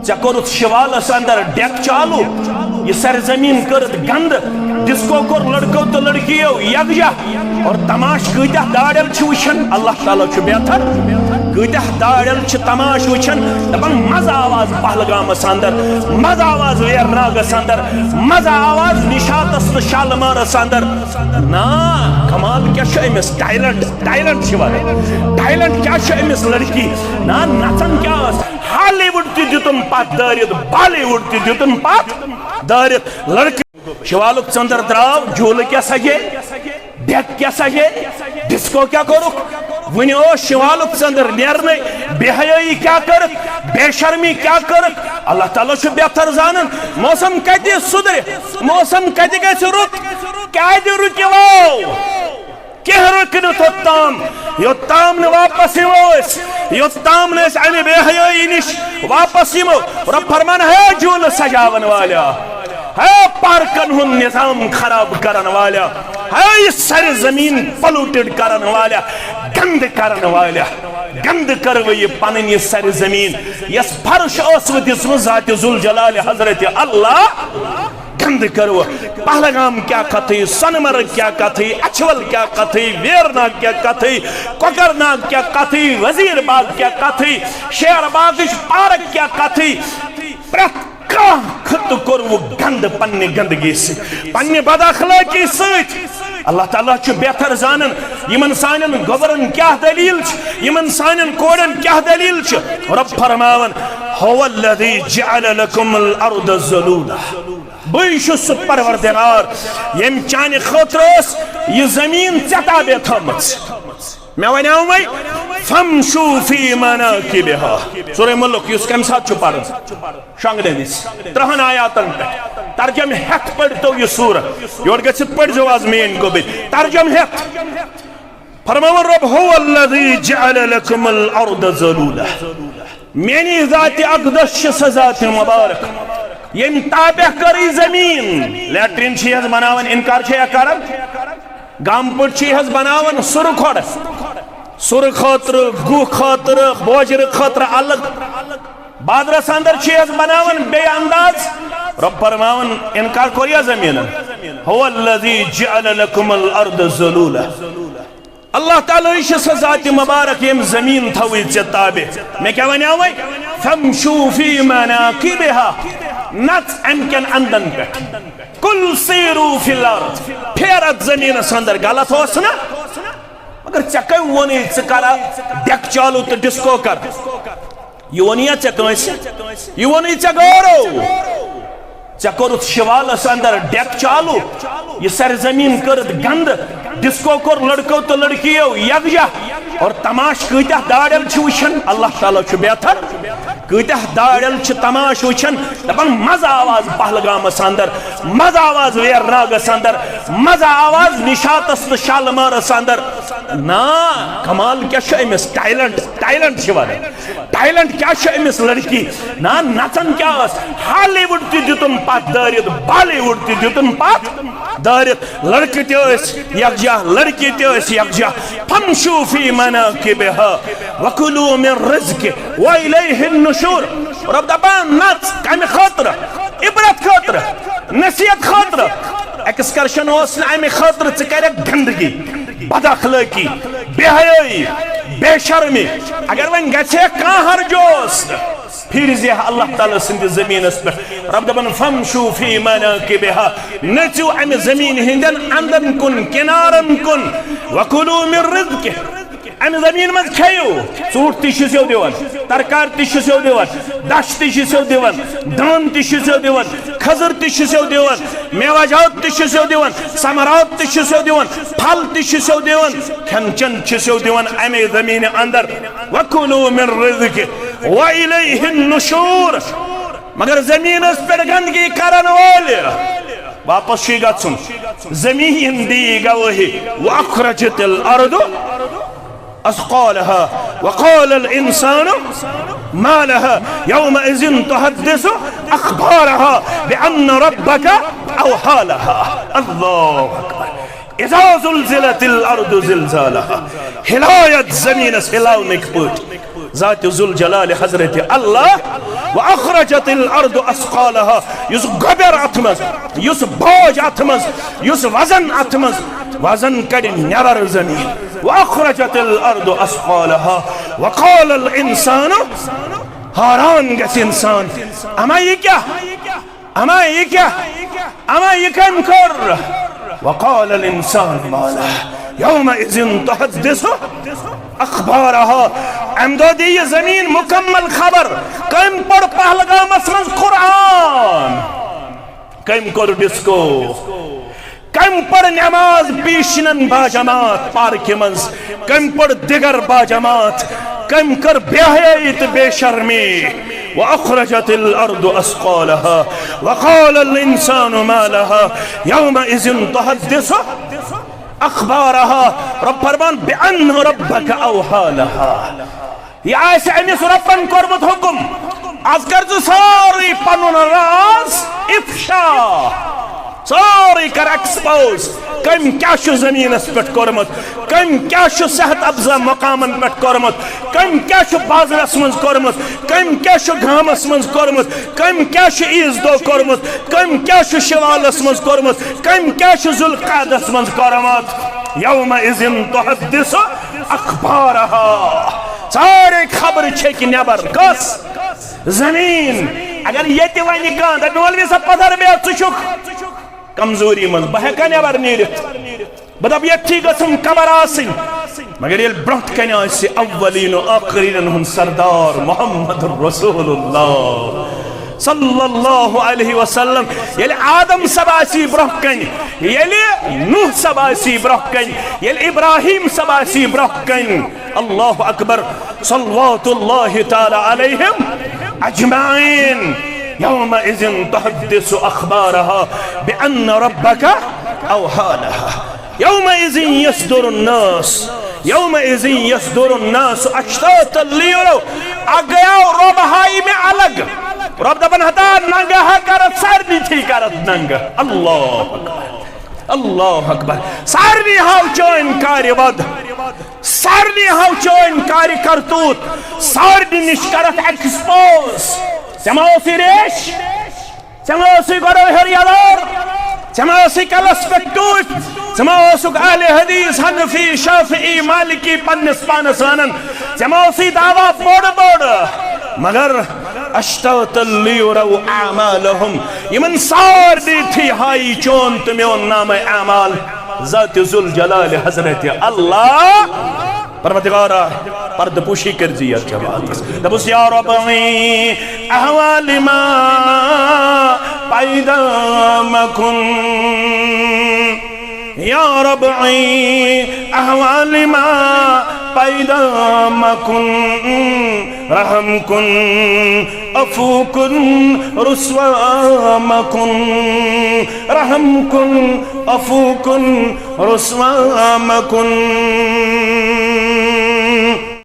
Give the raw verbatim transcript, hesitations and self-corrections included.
ژےٚ کوٚرُتھ شِوالَس اندر ڈیک چالو، یہِ سرزمین کٔرٕتھ گنٛدٕ، ڈسکو کوٚر لڑکو تہٕ لڑکیو یکجا، اور تماش کۭتیاہ داڑٮ۪ل چھِ وٕچھان، اللہ تعالیٰ چھُ بہتر۔ کۭتیاہ داڑٮ۪ل چھِ تماش وٕچھان، دپان مزٕ آو آز پہلگامس اندر، مزٕ آو آز ویرناگس اندر، مزٕ آو آز نشاتس تہٕ شالمارس اندر۔ نا، کمال کیٛاہ چھُ أمِس؟ ٹیلنٹ، ٹیلنٹ چھِ ونان۔ ٹیلنٹ کیٛاہ چھُ أمِس لڑکی؟ نا، نژان کیٛاہ ٲس؟ ہالی وُڈ تہِ دیُتُن پتھ دٲرِتھ، بالی وُڈ تہِ دیُتُن پتھ دٲرِتھ۔ لڑکہٕ شِوالُک ژٔنٛدٕر درٛاو، جھوٗلہٕ کیٛاہ سجے، ڈیک کیٛاہ سجے، ڈسکو کیٛاہ کوٚرُکھ؟ وُنہِ اوس شِوالُک ژٔنٛدٕر نیرنَے، بے حیٲیی کیٛاہ کٔرٕکھ، بے شرمی کیٛاہ کٔرٕکھ؟ اللہ تعالیٰ چھُ بہتر زانان۔ موسم کتہِ سُدرِ، موسم کتہِ گژھِ رُت؟ کیٛازِ رُکِوو؟ کینٛہہ رُکہِ نہٕ توٚتام، یوٚتام نہٕ واپس یِمو أسۍ، یوٚتام نہٕ أسۍ امہِ بے حیٲیی نِش واپس یِمو۔ رۄب فرمان، ہے جھوٗلہٕ سجاون والیا، ہے پارکن ہُنٛد نظام خراب کرن والیا، ہے یہِ سرِ زمین پولوٹڈ کرن والیا، گندٕ کرن والیا، گندٕ کٔروٕ یہِ پنٕنۍ یہِ سرِ زمین، یۄس فرش ٲسوٕ دِژمٕژ ذاتِ ذوالجلال حضرت اللہ۔ گنٛدٕ کٔروٕ۔ پہلگام کیٛاہ کتھٕے، سۄنہٕ مرگ کیٛاہ کتھٕے، اچھول کیٛاہ کتھٕے، ویرناگ کیٛاہ کتھٕے، کۄکرناگ کیٛاہ کتھٕے، وزیر باغ کیٛاہ کتھٕے، شیر باغٕچ پارک کیٛاہ کتھٕے۔ پرٛٮ۪تھ کانٛہہ خطہٕ کوٚروٕ گنٛدٕ پننہِ گندگی سۭتۍ، پننہِ بد اخلٲقی سۭتۍ۔ اللہ تعالیٰ چھُ بہتر زانان یِمن سانٮ۪ن گوٚبرن کیٛاہ دلیل چھِ، یِمن سانٮ۪ن کورٮ۪ن کیٛاہ دلیل چھِ۔ رۄب فرماوان، "هو الذي جعل لكم الأرض ذلولا۔" بٕے چھُس سُہ پروردگار، ییٚمۍ چانہِ خٲطرٕ ٲس یہِ زٔمیٖن ژےٚ تابع تھٲومٕژ۔ مےٚ وَنیٛاو وۄنۍ، "فامشوا فی مناکبہا۔" سورہ ملک یُس کَمہِ ساتہٕ چھُ پَرُن؟ شۄنٛگنہٕ وِزِ۔ ترٛہَن آیاتَن پٮ۪ٹھ۔ ترجمہٕ ہٮ۪تھ پٔرۍتو یہِ سورہ۔ یورٕ گٔژھِتھ پٔرۍزیو آز میٛٲنۍ گوٚبٕرۍ۔ ترجمہٕ ہٮ۪تھ۔ فرماوان رۄب، "هو الذی جعل لکم الارض ذلولا۔" میٛانی ذاتِ اقدس چھِ سۄ ذاتِ مبارک، ییٚمۍ تابع کٔر یہِ زٔمیٖن۔ لیٹرین چھِ حظ بناوان، انکار چھِ یا کران؟ گامہٕ پٲٹھۍ چھِ حظ بناوان سُرٕ کھۄڈ، سُرٕ خٲطرٕ، گُہہ خٲطرٕ، بوجرٕ خٲطرٕ الگ۔ بازرس اندر چھِ حظ بناوان بیٚیہِ انداز۔ رۄب فرماوان، انکار کوٚر یا زٔمیٖنن؟ "هو الذی جعل لکم الارض ذلولا۔" اللہ تعالیٰ چھِ سۄ ذاتِ مبارک ییٚمۍ زٔمیٖن تھٲوٕے ژےٚ تابع۔ مےٚ کیٛاہ وَنیٛاو وۄنۍ؟ "فامشوا فی مناکبہا۔" نژ اَمہِ کٮ۪ن اندن پٮ۪ٹھ۔ "قل سیروا فی الارض۔" پھیر اَتھ زٔمیٖنس اندر، غلط اوس نا؟ مگر ژےٚ کٔمۍ ووٚنُے ژٕ کر ڈیک چالو تہٕ ڈسکو کر؟ یہِ ووٚن یا ژےٚ کٲنٛسہِ؟ یہِ ووٚنُے ژےٚ گورو؟ ژےٚ کوٚرُتھ شِوالَس اندر ڈیک چالو، یہِ سرزمین کٔرٕتھ گنٛدٕ، ڈسکو کوٚر لڑکو تہٕ لڑکیو یکجا، اور تماش کۭتیاہ داڑٮ۪ل چھِ وٕچھان، اللہ تعالیٰ چھُ بہتر۔ کۭتیاہ داڑٮ۪ل چھِ تماش وٕچھان، دپان مزٕ آو آز پہلگامس اندر، مزٕ آو آز ویرناگس اندر، مزٕ آو آز نشاتس تہٕ شالمارس اندر۔ نا، کمال کیٛاہ چھُ أمِس؟ ٹیلنٹ، ٹیلنٹ چھِ ونان۔ ٹیلنٹ کیٛاہ چھُ أمِس لڑکی؟ نا، نژان کیٛاہ ٲس؟ ہالی وُڈ تہِ دیُتُن پتھ دٲرِتھ، بالی وُڈ تہِ دیُتُن پتھ دٲرِتھ۔ لڑکہٕ تہِ ٲسۍ یکجاہ، لڑکی تہِ ٲسۍ یکجاہ۔ "فامشوا فی مناکبہا وکلوا من رزقہ والیہ النشور۔" رۄب دپان، نژ کمہِ خٲطرٕ؟ عبرت خٲطرٕ، نصیحت خٲطرٕ۔ ایکسکرشن اوس نہٕ امہِ خٲطرٕ ژٕ کرکھ گندگی، بد اخلٲقی، بے حیٲیی، بے شرمی۔ اگر وۄنۍ گژھِ ہے کانٛہہ ہرجوس، پھِرِ زِ اللہ تعالیٰ سٕنٛدِس زٔمیٖنَس پٮ۪ٹھ۔ رۄب دَپان، "فامشوا فی مناکبہا"، نٔژِو اَمہِ زٔمیٖنہِ ہٕنٛدٮ۪ن اَنٛدَن کُن، کِنارَن کُن۔ "وکلوا من رزقہ"، اَمہِ زٔمیٖنہِ منٛز کھیٚیِو۔ ژوٗنٛٹھ تہِ چھِ سیوٚد یِوان، ترکارِ تہِ چھِ سیوٚد یِوان، دَچھ تہِ چھِ سیوٚد یِوان، دٲن تہِ چھِ سیوٚد یِوان، کھٔزٕر تہِ چھِ سیوٚد یِوان، میوہ جات تہِ چھِ سیوٚد یِوان، ثمرات تہِ چھِ سیوٚد یِوان، پھل تہِ چھِ سیوٚد یِوان، کھٮ۪ن چٮ۪ن چھِ سیوٚد یِوان اَمے زٔمیٖنہِ اَنٛدَر۔ "وکلوا من رزقہ والیہ النشور"۔ مگر زمینس پٮ۪ٹھ گندگی کرن وٲلۍ، واپس چھُ گژھُن، زمین دی گوٲہی، "واخرجت الارض اثقالها وقال الانسان ما لها یومئذ تحدث اخبارها بان ربک اوحی لها۔" اللہ اکبر۔ "اذا زلزلت الارض زلزالها"، ہلایت زمینس ہلاونٕکۍ پٲٹھۍ۔ ذات ذوالجلال حضرت اللہ۔ واخرجت الارض اثقالها، یُس گۄبیر اتھ منٛز، یُس بوج اتھ منٛز، یُس وزن اتھ منٛز، وزن کڑِ نٮ۪بر زمین۔ واخرجت الارض اثقالها وقال الانسان، حیران گژھِ انسان، اما یہِ کیٛاہ؟ اما یہِ کیٛاہ؟ اما یہِ کٔمۍ کوٚر؟ وقال الانسان ما لها يومئذ تحدث اخبارها۔ امہِ دۄہ دِیہِ یہِ زمین مکمل خبر، کٔمۍ پوٚر پہلگامس منٛز قرآن، کٔمۍ کوٚر ڈسکو، کٔمۍ پٔر نماز پیشنن باجماعت پارکہِ منٛز، کٔمۍ پٔر دِگر باجماعت، کٔمۍ کٔر بے حیٲیی تہٕ بے شرمی۔ واخرجت الارض اثقالها وقال الانسان ما لها يومئذ تحدث اخبارها۔ رب فرمان، بأن ربك اوحى لها۔ یہِ آسہِ أمِس رۄبن کوٚرمُت حُکُم، از کر ژٕ سورُے پنُن راز افشا، سورُے کر ایکسپوز۔ کٔمۍ کیٛاہ چھُ زٔمیٖنَس پٮ۪ٹھ کوٚرمُت، کٔمۍ کیٛاہ چھُ صحت افزا مقامن پٮ۪ٹھ کوٚرمُت، کٔمۍ کیٛاہ چھُ بازرَس منٛز کوٚرمُت، کٔمۍ کیٛاہ چھُ گامَس منٛز کوٚرمُت، کٔمۍ کیٛاہ چھُ عیٖذ دۄہ کوٚرمُت، کٔمۍ کیٛاہ چھُ شوالَس منٛز کوٚرمُت، کٔمۍ کیٛاہ چھُ ذوالقعدَس منٛز کوٚرمُت۔ یومئذ تحدث اخبارها۔ سارے خبرٕ چھکہِ نٮ۪بر۔ کۄس؟ زٔمیٖن۔ اگر ییٚتہِ وَنہِ کانٛہہ، دَپہِ، "مولوی صٲب، پَتھر بیٚہہ، ژٕ چھُکھ کمزوری منٛز، بہٕ ہٮ۪کا نٮ۪بر نیٖرِتھ؟" بہٕ دَپہٕ، ییٚتھی گٔژھٕم قبر آسٕنۍ۔ مگر ییٚلہِ برٛونٛٹھ کنہِ آسہِ اولین و آخرینن ہُنٛد سردار محمد رسول اللہ صلی اللہ علیہ وسلم، ییٚلہِ آدم صٲب آسی برٛونٛہہ کنہِ، ییٚلہِ نوح صٲب آسی برٛونٛہہ کنہِ، ییٚلہِ ابراہیم صٲب آسی برٛونٛہہ کنہِ، اللہ اکبر، صلوات اللہ تعالی علیہم اجمعین۔ یومئذ تحدث اخبارها بأن ربك اوحى لها۔ یومئذ یصدر الناس، یومئذ یصدر الناس اشتاتا لیروا۔ اکھ گٔیاو رۄب ہایہِ مےٚ الگ۔ رۄب دپان، ہتا ننگہٕ ہا کرتھ، سارنٕے تھی کرتھ ننگہٕ۔ اللہ اکبر، اللہ اکبر۔ سارنٕے ہاو چٲنۍ کارِ ود، سارنٕے ہاو چٲنۍ کارِ کرتوت، سارنٕے نِش کرتھ ایکسپوز۔ ژےٚ ما اوسُے ریش؟ ژےٚ ما اوسُے گۄڈٕ ہیوٚر یَلار؟ ژےٚ ما اوسُے کَلَس پٮ۪ٹھ ٹوٗپۍ؟ ژےٚ ما اوسُکھ اہلِ حدیث، حنفی، شافعی، مالکی پننِس پانَس وَنان؟ ژےٚ ما اوسُے دعویٰ بوٚڑ بوٚڑ؟ مگر اشتاتا لیروا اعمالہم، یِمَن سارنٕے تھی ہایی چون تہٕ میون نامہ اعمال ذاتِ ذوالجلالِ حضرتِ اللہ۔ پروردگارا، پردٕ پوشی کٔرۍ زِ یتھ جماعتس۔ دپُس، یا ربی، احوال ما پیدا مکن۔ یا ربی، احوال ما پیدا مکن۔ رحم کن، عفو کن، رسوا مکن۔ رحم کن، عفو کن، رسوا مکن۔